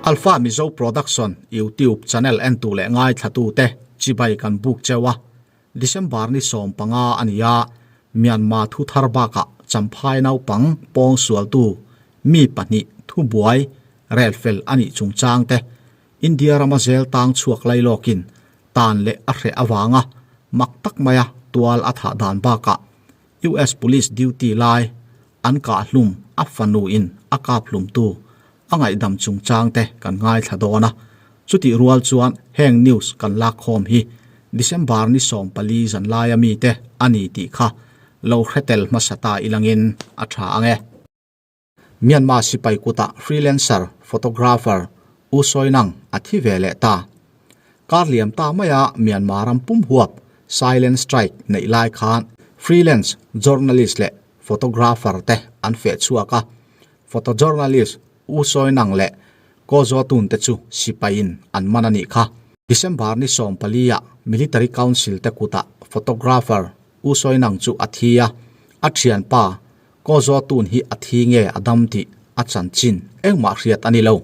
Alpha Mizo Production YouTube channel entu leh ngaithlatute chibai kan buk cheu a, December ni 15 a ni a, Myanmar thu thar bakah Champhai naupang pawng sualtu mi pahnih thubuai relfel a nih chungchangte India rama zel tang chhuak lailawkin tan leh a hreh avanga mak tak maia tual a thah dan bakah US Police duty lai an kah hlum a fanu in a kap hlumtu a ngaihdam chungchang te kan ngaithla dawn a, chutih rual chuan heng news kan lak khawm hi December ni 14 zan laia mite a ni tih kha lo hre tel hmasa ta ilangin a tha ang e. Myanmar sipai kutah freelancer photographer U Soe Nang a thi ve leh ta. Kar liam ta maia Myanmar ram pum huap silent strike neih lai khan freelance journalist leh photographer te an feh chhuak a. Photojournalist U Soe Nang leh Ko Zaw Tun te chu sipaiin an man a nih kha. December ni 14 ah Military Council te kutah photographer U Soe Nang chu a thi a, a thianpa Ko Zaw Tun hi a thi nge a dam tih a chanchin engmah hriat a ni lo.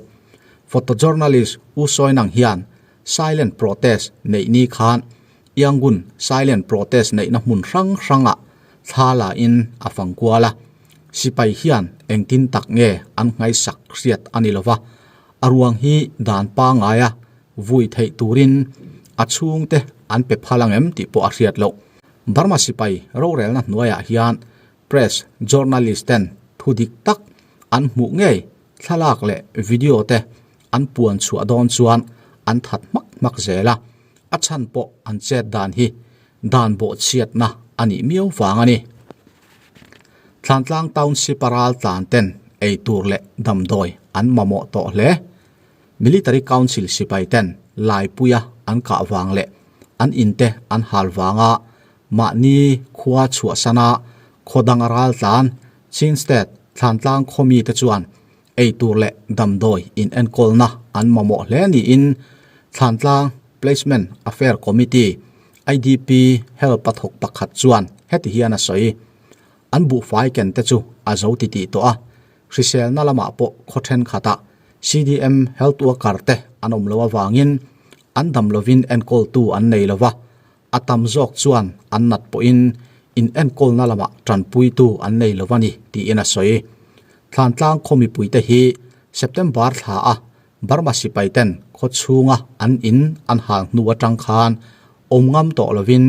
Photojournalist U Soe Nang hian silent protest neih ni khan Yangon silent protest neihna hmun hrang hrangah thla la in a fang kual a. Sipai hian engtin tak nge an nghaisak hriat a ni lova, a ruang hi dan pangaia vui theih turin a chhungte an pe phal ang em tih pawh a hriat loh. Burma sipai rorelna hnuaiah hian Press journalist ten thu dik tak an hmuh ngei thlalak leh video te an puan chhuah dawn chuan an that hmak hmak zel a, a chhan pawh an chet dan hi dan bawhchhiatna a nih miau vang a ni. Thlantlang Township a ral tlan ten ei tur leh damdawi an mamawh tawh hle. Military Council sipai ten Laipuia an kah vang leh an inte an hal vanga Mahni khua chhuahsana khaw dang a ral tlan Chin State Thlantlang khaw mite chuan eitur leh damdawi inenkawlna an mamawh hle niin Thlantlang Placement Affair Committee, IDP, help a thawk pakhat chuan heti hian a sawi. An buhfai ken te chu a zo titih tawh a, hriselna lamah pawh khaw thenkhatah CDM health worker te an awm loh avangin an dam lovin enkawltu an nei lova, A tam zawk chuan an nat pawhin in enkawlna lamah tanpuitu an nei lo a ni tiin a sawi. Thlantlang khaw mipuite hi September thla a Burma sipai ten khaw chhunga an in an hal hnu atang khan awm ngam tawh lovin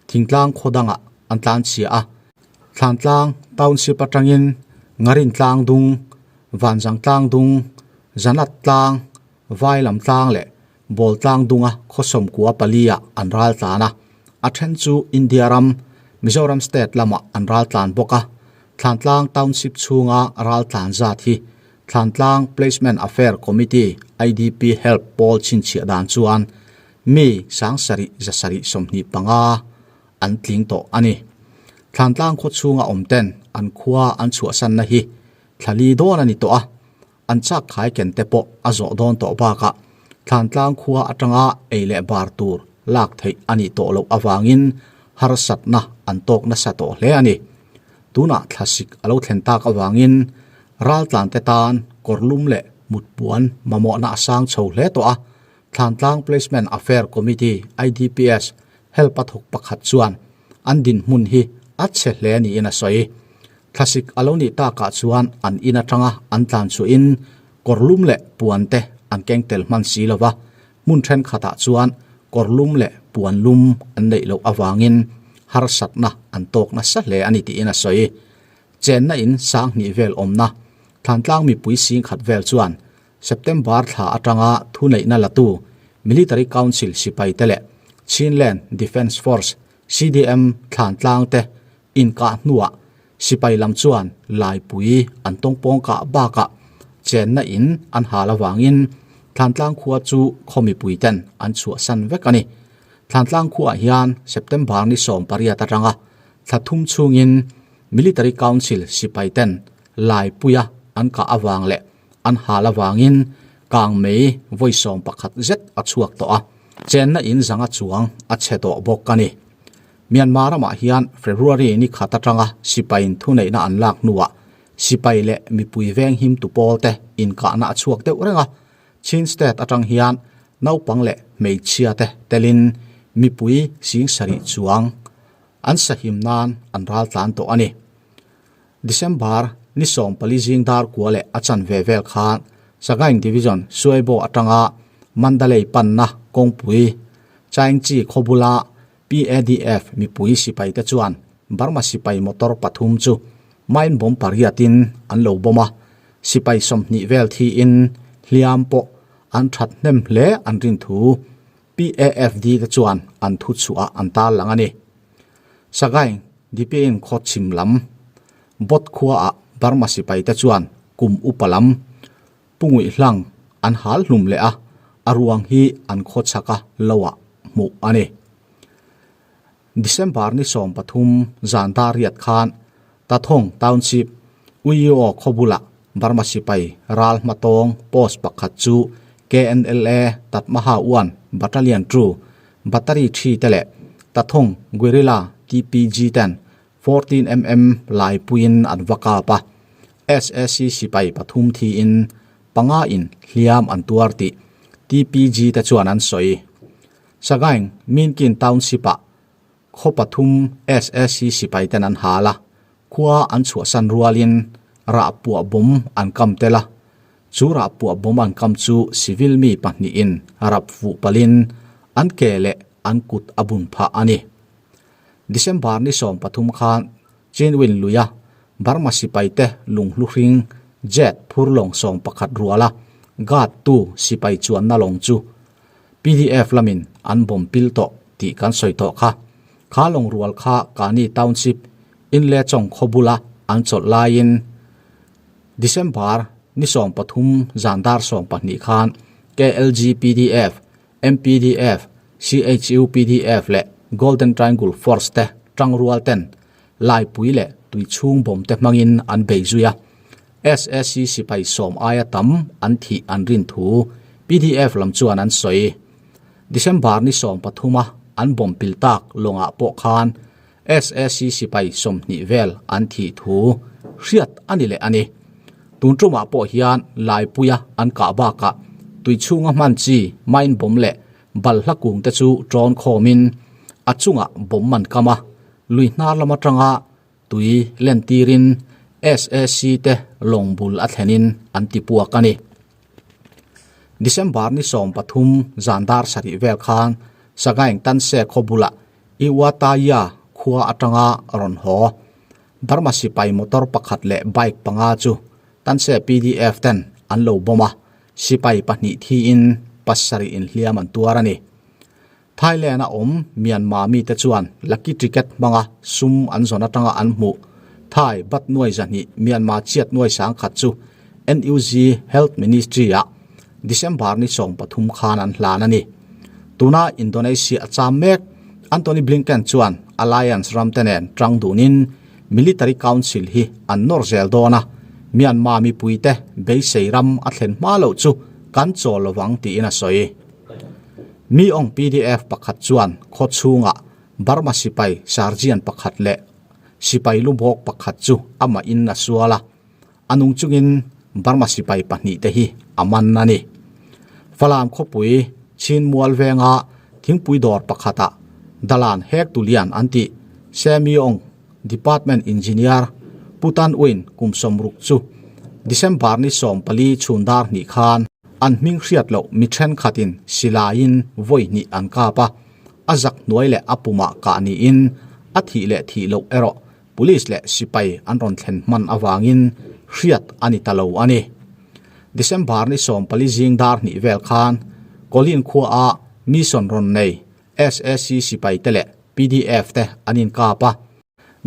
thingtlang khaw dangah an tlanchhia a. Thlantlang Township atangin Ngarin tlang dung, Vanzang tlang dung, Zanat tlang, Vailam tlang leh Ball tlang dunga khaw sawmkua pali ah an ral tlan a, a then chu India ram, Mizoram state lamah an ral tlan bawk a. Thlantlang Township chhunga ral tlan zat hi Thlantlang Placement Affair Committee, IDP Help pawl chhinchhiah dan chuan mi 7 725 an tling tawh a ni. Thlantlang khaw chhunga awm ten an khua an chhuahsanna hi thlali dawn a ni tawh a. An chak khai ken te pawh a zawh dawn tawh bakah Thlantlang khua atanga ei leh bar tur lak theih a nih tawh loh avangin harsatna an tawk nasa tawh hle a ni. Tunah thlasik a lo thlen tak avangin raltlante tan kawrlum leh mutpuan mamawhna a sang chho hle tawh a, Thlantlang Placement Affair Committee, IDPS, help a thawk pakhat chuan an dinhmun hi a chhe hle niin a sawi. Thlasik a lo nih takah chuan an in atanga an tlan chhuahin kawrlum leh puan te an keng tel hman si lo va, hmun thenkhatah chuan kawrlum leh puan lum an neih loh avangin harsatna an tawk nasa hle a ni tiin a sawi. Chenna in sanghnih vel awmna Thlantlang mipui singkhat vel chuan September thla atanga thuneihna latu Military Council sipai te leh Chinland Defence Force, CDM, Thlantlang te Inkah hnuah sipai lam chuan Laipui an tawngpawng kah bakah chenna in an hal avangin Thlantlang khua chu khaw mipui ten an chhuahsan vek a ni. Thlantlang khuaah hian September ni 18 atanga thla thum chhungin Military Council sipai ten Laipuia an kah avang leh an hal avangin kang mei vawi 11 zet a chhuak tawh a, chenna in zanga chuang a chhe tawh bawk a ni. Myanmar ramah hian February ni khat atanga sipaiin thuneihna an lak hnuah sipai leh mipui veng him tu pawlte inkahna a chhuak deuh reng a. Chin State atang hian naupang leh hmeichhia te telin mipui sing sarih chuang an sahim nan an ral tlan tawh a ni. December ni 14 zing dar kua leh a chanve vel khan Sagaing Division Suaibo atanga Mandalay panna kawngpui Chaingchi khawbula PADF mipui sipai te chuan Burma sipai motor pathum chu mine bomb pariatin an lo bomb a, sipai 20 vel thiin hliam pawh an that hnem hle an rin thu PAFD te chuan an thu chhuah an tar lang a ni. Sagaing Dipin khaw chhim lam bawt khuaah Burma sipai te chuan kum upa lam pungui hlang an hal hlum leh a, a ruang hi an khaw chhaka loah hmuh a ni. December ni 13 zan dar riat khan Tathong Township Uio khaw bulah Burma sipai ral hmatawng post pakhat chu KNLA Tatmaha 1 Battalion 2 Battery 3 te leh Tathong Guerrilla TPG ten 14mm lai puiin an va kap a, SAC sipai pathum thiin panga in hliam an tuar tih TPG te chuan an sawi. Sagaing Minkin Township-ah khaw pathum SAC sipai ten an hal a, khua an chhuahsan rualin rah puah bomb an kam tel a, chu rah puah bomb an kam chu civil mi pahnihin rap fuh palin an ke leh an kut a bun phah a ni. December ni 13 khan Chinwin luia Burma sipai te lunghlu hring jet phur lawng 11 ruala guard tu sipai chuanna lawng chu PDF lamin an bomb pil tawh tih kan sawi tawh kha. Kha lawng rual kha Kani Township inle chawng khaw bula an chawlh laiin December ni 13 zan dar 12 khan KLG PDF, MPDF, CHU PDF leh Golden Triangle Force te tang rual ten lai pui leh tui chhung bomb te hmangin an bei zui a. SAC sipai 10 aia tam an thih an rin thu PDF lam chuan an sawi. December ni 13 a an bomb pil tak lawngah pawh khan SAC sipai 20 vel an thih thu hriat ani leh ani. Tun tumah pawh hian lai puia an kah bakah tui chhunga hman chi mine bomb leh bal hla kung te chu tawn khawmin a chungah bomb man kam a, lui hnar lama tanga tui len tirin SAC te lawng bul a thlenin an ti puak a ni. December ni 13 zan dar sarih vel khan Sagaing Tanse khaw bulah Iwataya khua atanga rawn haw Burma sipai motor pakhat leh bike panga chu Tanse PDF ten an lo bomb a, sipai pahnih thiin pasarih in hliam an tuar a ni. Thailand a awm Myanmar mi te chuan lucky ticket hmanga sum an zawn atanga an hmuh Thai bat nuai zahnih Myanmar chiat nuai sang khat chu NUG Health Ministry ah December ni 13 khan an hlan a ni. Tuna Indonesia a cham mek Antony Blinken chuan Alliance ram te nen tang dunin Military Council hi an nawr zel dawn a, Myanmar mipui te beisei ram a thlen hma loh chu kan chawl lovang tiin a sawi. Mi ong PDF pakhat chuan khaw chhungah Burma sipai sergeant pakhat leh sipai lubawk pakhat chu ama in a sual a, anung chungin Burma sipai pahnih te hi a man a ni. Falam khawpui Chin mual venga thingpui dawr pakhatah dalan hek tulian an tih Semi ong Department Engineer Putan Uin kum 60 chu December ni 14 chhun dar hnih khan an hming hriat loh mi then khatin silain vawi hnih an kap a, a zak hnuai leh a puma kah niin a thih leh thih loh erawh police leh sipai an rawn thlen hman awangin hriat ani ta lo a ni. December ni 14 zing dar hnih vel khan Colin khua a mission rawn nei SAC sipai te leh PDF te an in kap a.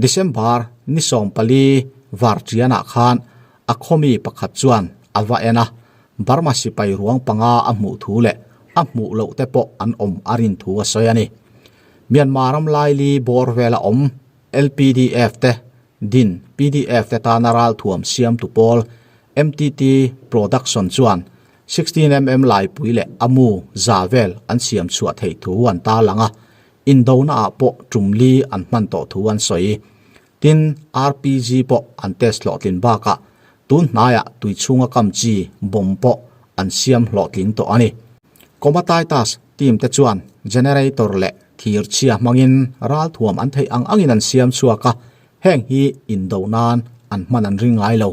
December ni 14 var chianah khan a khomi pakhat chuan a va en a, Burma sipai ruang panga a hmuh thu leh a hmuh loh te pawh an awm a rin thu a sawi a ni. Myanmar ram lai li bawr vela awm LPDF te din PDF te tana ral thuam siam tu pawl MTT Production chuan 16mm lai pui leh amu za vel an siam chhuah thei thu an ta lang a, Indona ah pawh tumli an hman tawh thu an sawi. Tin RPG pawh an test hlawhtlin bakah tun hnaiah tui chhunga kam chi bomb pawh an an siam hlawhtling tawh a ni. Comataitas team te chuan generator leh thir chhia hmangin ralthuam an theih ang angin an siam chhuak a, heng hi indo nan an hman an ring ngai lo.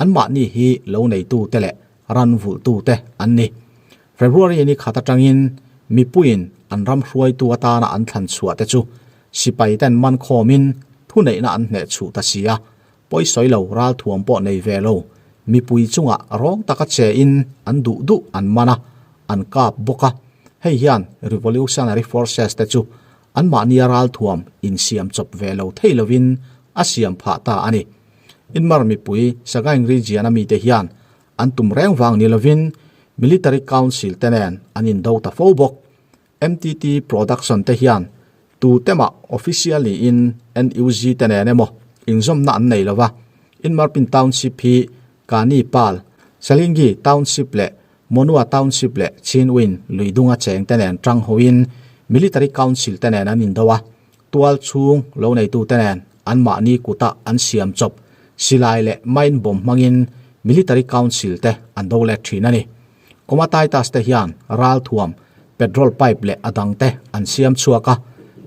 Anmahni hi lo neitute leh ran vulhtute an ni. February ni khat atangin mipuiin an ram hruaitu atana an thlan chhuah te chu sipai ten man khawmin thuneihna an hneh chhuh ta si a, pawisawi lo ralthuam pawh nei ve lo mipui chungah rawng taka che in an duh duh an man a, an kap bawk a. Hei hian Revolutionary Forces te chu anmahnia ralthuam insiam chawp ve lo thei lovin a siam phah ta a ni. Inmar mipui Sagaing region a mite hian An tum reng vang ni lovin Military Council te nen an indo ta fo bawk. MTT Production te hian tu te mah officially in NUG te nen emaw inzawmna an nei lova. Inmarpin Township hi Kani Pal, Salingi Township leh Monua Township leh Chinwin luidunga cheng te nen tang hoin Military Council te nen an indo a. Tual chhung lo neitute nen anmahni kuta an siam chawp silai leh mine bomb hmangin Military Council te an do let thin a ni. Comataitas te hian ralthuam, petrol pipe leh a dang te an siam chhuak a,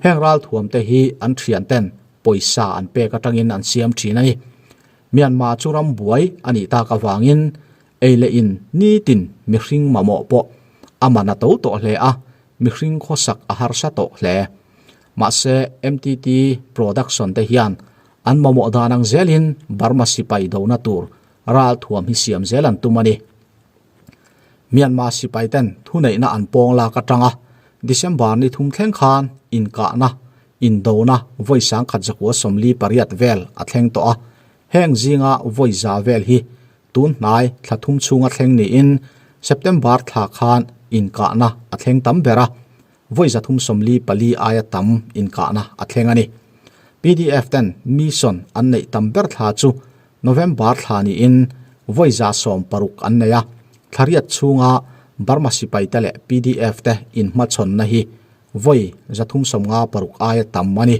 heng ralthuam te hi an thian ten pawisa an pek atangin an siam thin a ni. Myanmar chu ram buai a nih tak avangin ei leh in nitin mihring mamawh pawh a man a to tawh hle a, mihring khawsak a harsa tawh hle. Mahse, MTT Production te hian an mamawh dan ang zelin Burma sipai dona tur ralthuam hi siam zel an tum a ni. Myanmar sipai ten thuneihna an pawng lak atanga December ni thum thleng khan inkahna, indona vawi sangkhat zakua 48 vel a thleng tawh a, heng zinga vawi za vel hi Tun hnai thla thum chhunga thleng niin September thla khan inkahna a thleng tam ber a, vawi 344 aia tam inkahna a thleng a ni. Pdf ten mission an neih tam ber thla chu November thla niin vawi 160 an nei a, thla riat chhunga Burma sipaite leh pdf te inhmachhawnna hi vawi 356 aia tam a ni.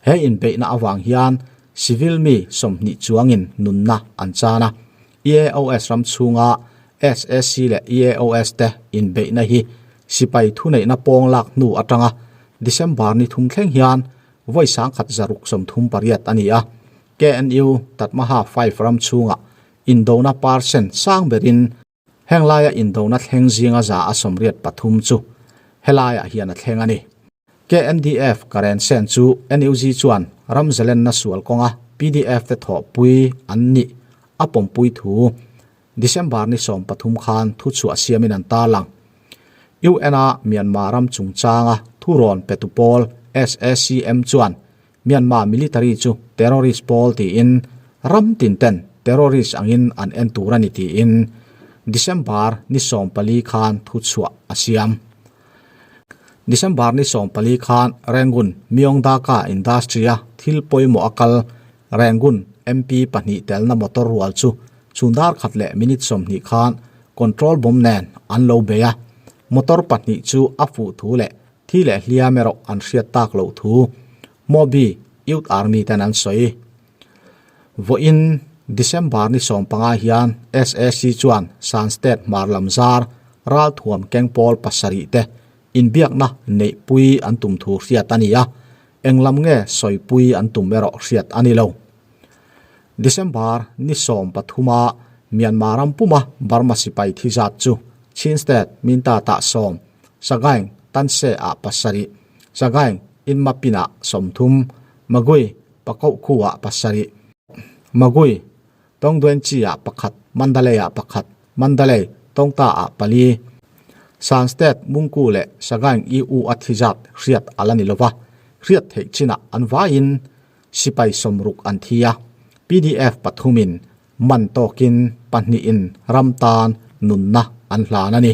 He inbeihna avang hian civil mi 20 chuangin nunna an chan a, EAOS ram chhunga SAC leh EAOS te inbeihna hi sipai thuneihna pawng lak hnu atanga December ni thum thleng hian vawi 1638 a ni a, KNU Tatmaha 5 ram chhunga indona percent sang berin Heng laia indona thleng zinga 83 chu helaiah hian a thleng a ni. KNDF Karen Sen chu NUG chuan ram zalenna sual kawnga pdf te thawhpui an nih a pawmpui thu December ni 13 khan thuchhuah siamin an tarlang. UN-a Myanmar ram chungchanga thurawn petu pawl SACM chuan Myanmar military chu terrorist pawl tiin ram tin ten terrorist angin an en tur a ni tiin December ni 14 khan thuchhuah a siam. December ni 14 khan Rangoon Myongdaka Industry-a thil pawimawh a kal Rangoon MP pahnih telna motor rual chu chhundar khat leh minute 20 khan control bomb nen an lo bei a, motor pahnih chu a fuh thu leh Thi leh hliam erawh an hriat tak loh thu Mobi Youth Army ten an sawi. Vawiin December ni 15 hian SAC chuan Shan State hmar lam zar ralthuam keng pawl pasarih te inbiakna neihpui an tum thu hriat a ni a, englam nge sawipui an tum erawh hriat a ni lo. December ni 13 a Myanmar ram puma Burma sipai thi zat chu Chin State Minta tah 10, Sagaing Tanse ah pasarih, Sagaing Inmapin ah 30, Magui Pakohku ah pasarih, Magui Tongduenchi ah pakhat, Mandalay ah pakhat, Mandalay Tongta ah pali. Shan State Mungku leh Sagaing EU a thi zat hriat a la ni lova, hriat theih chinah an vaiin sipai 60 an thi a, PDF pathumin man tawkin pahnihin ram tan nunna an hlan a ni.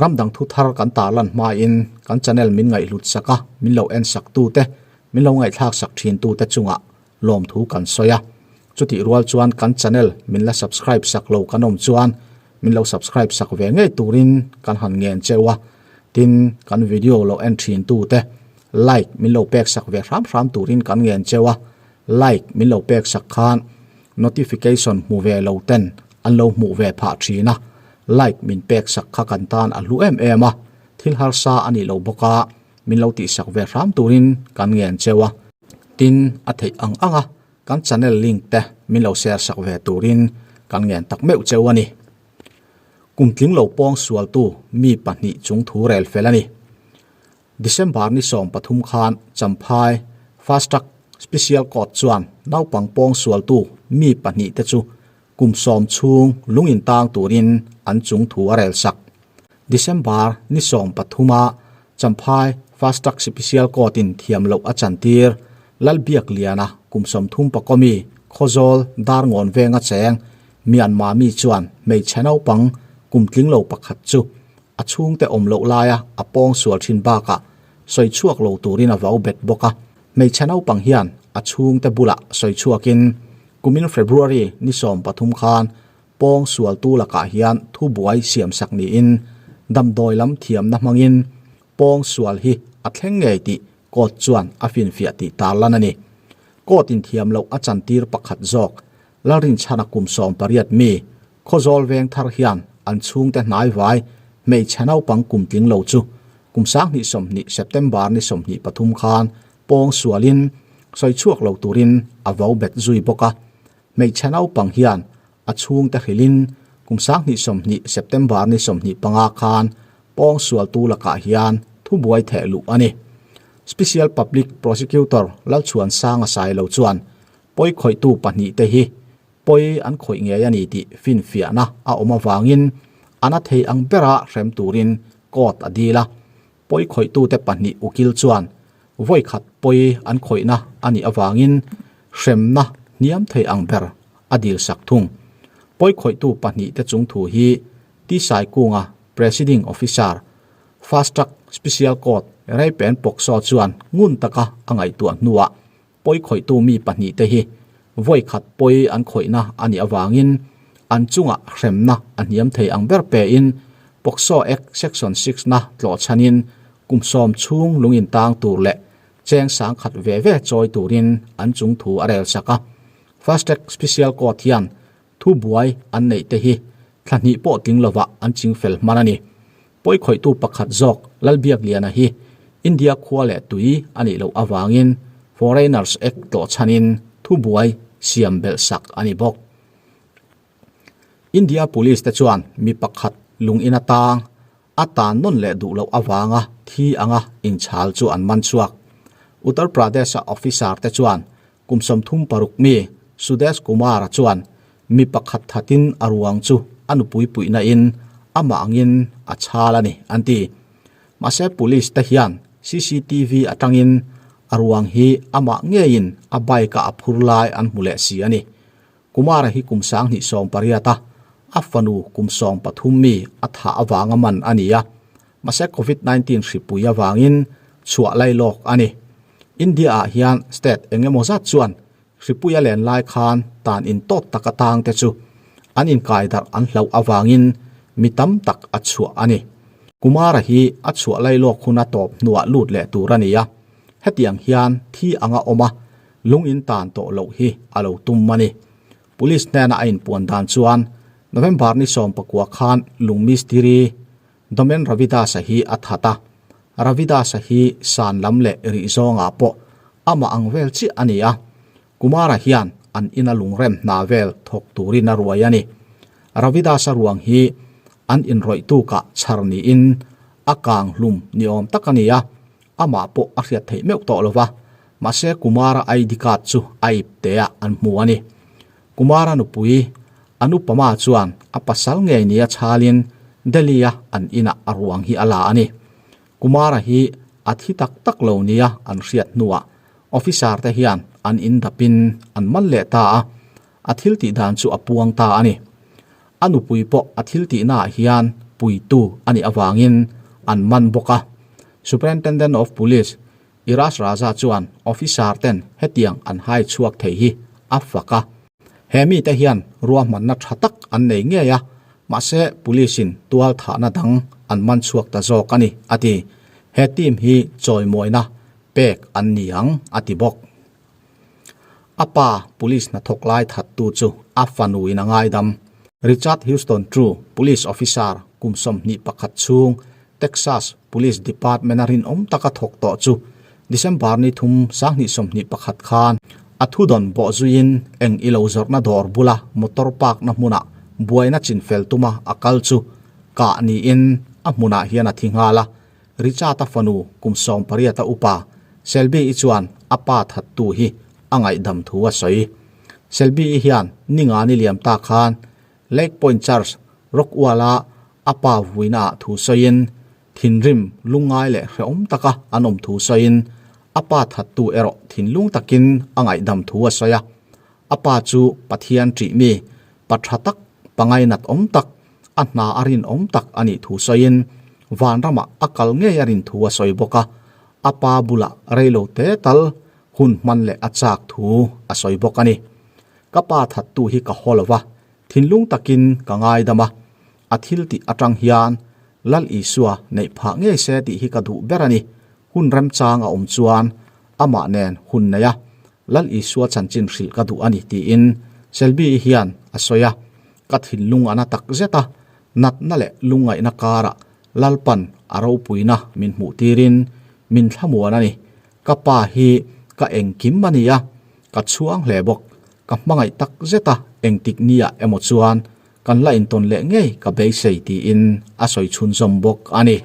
Ram dang thu thar kan tarlan hmain kan channel min ngaihhlut sak a, min lo en sak tu te, min lo ngaihthlak sak thin tu te chungah lawmthu kan sawi a. Chutih rual chuan kan channel min la subscribe sak lo kan awm chuan min lo subscribe sak ve ngei turin kan han ngen cheu a. Tin, kan video lo en thin tu te like min lo pek sak ve hram hram turin kan ngen cheu a. Like min lo pek sak khan notification hmu ve lo ten an lo hmuh ve phah thin a. Like min pek sak kha kan tan a hlu em em a, thil harsa a nih loh bawk a, min lo tihsak ve hram turin kan ngen cheu a. Tin, a theih ang ang a, kan channel link te min lo share sak ve turin kan ngen tak meuh cheu a ni. Kum tling lo pawng sualtu mi pahnih chung thu rel fel a ni. December ni 13 khan Champhai Fast Track Special Court chuan naupang pawng sualtu mi pahnih te chu kum sawm chhung lung in tang turin an chung thu a rel sak. December ni 13 a Champhai Fast Track Special Court in thiam loh a chantir Lalbiakliana kum 30 pakawmi Khawzawl Darngawn venga cheng Myanmar mi chuan hmeichhe naupang kum tling lo pakhat chu a chhungte awm loh laia a pawng sual thin bakah sawi chhuak lo turin a vau bet bawk a. Hmeichhe naupang hian a chhungte bulah sawi chhuakin kumin February ni 13 khan pawng sualtu lakah hian thubuai siamsak niin damdawi lam thiamna hmangin pawng sual hi a thleng ngei tih court chuan a finfiah tih tarlan a ni. Court in thiam loh a chantir pakhat zawk Lalrinchhana kum 18 mi Khawzawl veng thar hian an chhungte hnai vai hmeichhe naupang kum tling lo chu kum 2020 September ni 23 khan pawng sualin sawi chhuak lo turin a vau bet zui bawk a. Hmeichhe naupang hian a chhungte hrilhin kum 2020 September ni 25 khan pawng sualtu lakah hian thubuai theh luh a ni. Special Public Prosecutor Lalchhuan Sanga sai lo chuan pawi khawihtu pahnih te hi pawi an khawih ngei a ni tih finfiahna a awm avangin an a thei ang bera hrem turin court a dil a. Pawi khawihtute pahnih ukil chuan vawi khat pawi an khawihna a nih avangin hremna hniam thei ang ber a dil sak thung. Pawi khawihtu pahnih te chung thu hi Tisai Kunga Presiding Officer, Fast Track Special Court Reipen Pawksaw chuan ngun taka a ngaihtuah hnuah pawi khawihtu mi pahnih te hi vawi khat pawi an khawihna a nih avangin an chungah hremna a hniam thei ang ber pein POCSO Act Section 6 na tlawh chhanin kum sawm chhung lung in tang tur leh cheng sang khat ve ve chawi turin an chung thu a rel sak a. Fast Track Special Court hian thu buai an neih te hi thla hnih pawh tling lova an ching fel hman a ni. Pawi khawihtu pakhat zawk Lalbiakliana hi India khua leh tui a nih loh avangin Foreigners Act tlawh chhanin thu buai siam belh sak a ni bawk. India Police te chuan mi pakhat lung in atang a tan nawn leh duh loh avanga thi anga inchhal chu an man chhuak. Uttar Pradesh-a officer te chuan kum 36 mi Sudesh Kumar-a chuan mi pakhat thatin a ruang chu a nupui puihna in amah angin a chhal a ni an ti. Mahse police te hian CCTV atangin a ruang hi amah ngeiin a bike-a a phur lai an hmu leh si a ni. Kumara hi kum 2018 a, a fanu kum 13 mi a tha awanga man a ni a. Mahse COVID-19 hripui awangin chhuah lai lawk a ni. India ah hian state engemaw zat chuan hripui a len lai khan tan in tawt tak atang te chu an in kai dar an hlo awangin mi tam tak a chhuah a ni. Kumara hi a chhuah lai lawk hun a tawp hnuah lut leh tur a ni a. Hetiang hian thi anga awm a lung in tan tawh loh hi a lo tum a ni. Police hnena a inpuan dan chuan November ni 19 khan lung mistiri Domen Ravidas-a hi a that a. Ravidas-a hi san lam leh rih zawngah pawh amah ang vel chiah a ni a. Kumara hian an ina lungrem hna vel thawk turin a ruai a ni. Ravidas-a ruang hi an inrawih tukah chhar niin a kang hlum ni awm tak a ni a. Amah pawh a hriat theih meuh tawh lova, mahse Kumara ID card chu a ip te ah an hmu a ni. Kumara nupui Anupama chuan a pasal ngei nia chhalin Delhi-a an inah a ruang hi a la a ni. Kumara hi a thi tak tak lo nia an hriat hnuah officer te hian an in dapin an man leh ta a, a thil tih dan chu a puang ta a ni. A nupui pawh a thil tihnaah hian puitu a nih awangin an man bawk a. Superintendent of Police Iraj Raja chuan officer ten hetiang an hai chhuak thei hi a fak a. He mi te hian ruahmanna tha tak an nei ngei a, mahse police in tual thahna dang an man chhuak ta zawk a ni, a ti. He team hi chawimawina pek an ni ang, a ti bawk. A pa police hnathawk lai thattu chu a fanu in a ngai dam. Richard Houston True, Police Officer kum 21 chhung Texas Police Department-a rinawm taka thawk tawh chu December ni thum 2021 khan a thudawn bawh zuiin eng i lo zawrhna dawr bula motor park-na hmunah buaina chinfel tuma a kal chu kah niin a hmunah hian a thi nghal a. Richard-a fanu kum 18 a upa Shelby-i chuan a pa thattu hi a ngaihdam thu a sawi. Shelby-i hian ninga ni liam ta khan Lake Point Church Rockwall-a a pa vuinaah thu sawiin thinrim lungngai leh hrehawm taka an awm thu sawiin a pa thattu erawh thinlung takin a ngaihdam thu a sawi a. A pa chu Pathian ṭih mi, pa ṭha tak, pa ngainat awm tak, a hna a rinawm tak a nih thu sawiin vanramah a kal ngei a rin thu a sawi bawk a. A pa bulah reilo te tal hun hman leh a chak thu a sawi bawk a ni. Ka pa thattu hi ka haw lo va, thinlung takin ka ngaidam a, a thil tih atang hian Lal Isua neih phah ngei se tih hi ka duh ber a ni. Hun remchang a awm chuan amah nen hun nei a, Lal Isua chanchin hrilh ka duh a ni tiin Shelby-i hian a sawi a. Ka thinlung a na tak zet a, natna leh lungngaihna karah Lalpan a ropuina min hmuh tirin min thlamuan a ni. Ka pa hi ka engkim a ni a, ka chhuang hle bawk. Ka hmangaih tak zet a, engtik nia emaw chuan kan la intawn leh ngei ka beisei tiin a sawi chhunzawm bawk a ni.